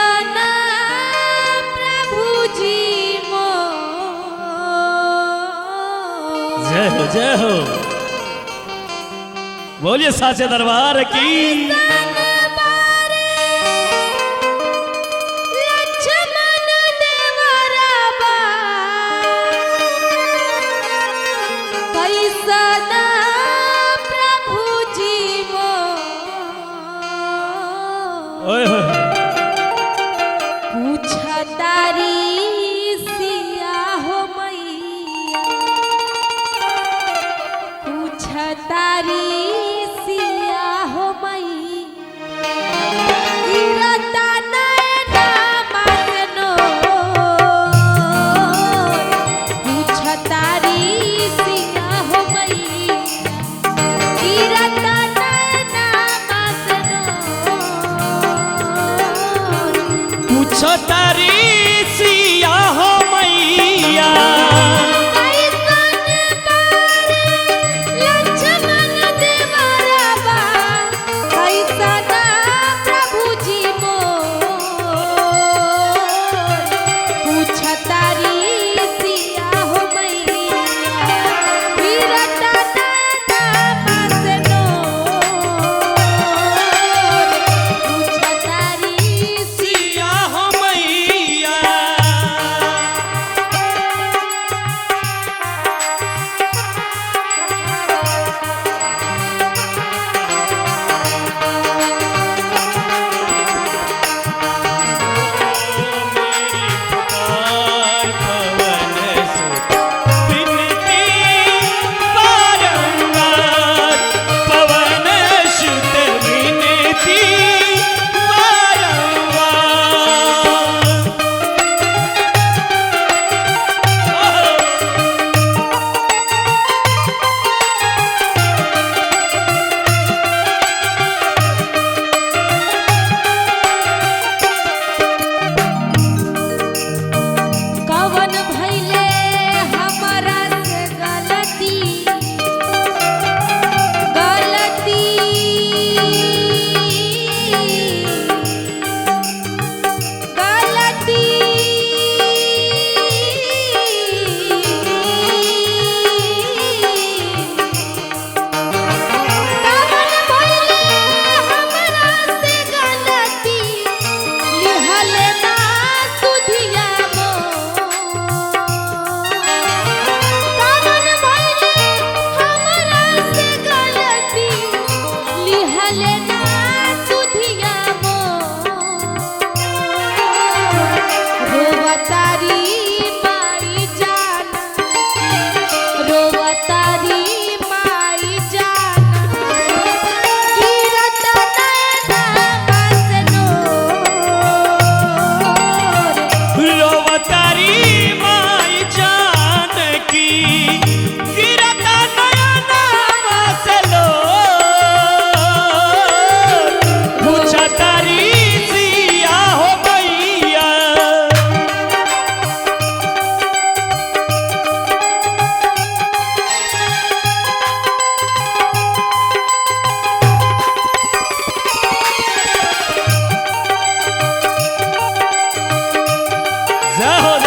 कैसना प्रभु जी मोर। जय हो, जय हो, बोलिए साचे दरबार की। कैसन बारे लक्ष्मण देवरबा, कैसन प्रभु जी मोर। ओए होए होए। पूछतारी सिया हो मैया, पूछतारी सिया हो मैया, गिरता नैना मासनो। पूछतारी सिया हो मैया, गिरता नैना मासनो। पूछो तारी सिया हो मैया, कैसन बारे लक्ष्मण देवरबा, कैसन प्रभु जी मोर। पूछतारी सिया हो मैया, गिरता नैना मासनो। पूछतारी सिया हो मैया। मेरी पुकार पवन सुत विनती बारंबार, पवन सुत विनती बारंबार। कवन भइले हमरा से गलती, गलती, गलती, कवन भइले हमरा से गलती, लिहल ना सुधिया मोर। कवन भइले हमरा से गलती, लिहल ना सुधिया मोर। रोवतारी माई जाना, रोवतारी माई जाना, गिरत नैना मासनो। रोवतारी माई जानकी, गिरता नयना वासलो। पूछतारी सिया हो मैया। जय हो।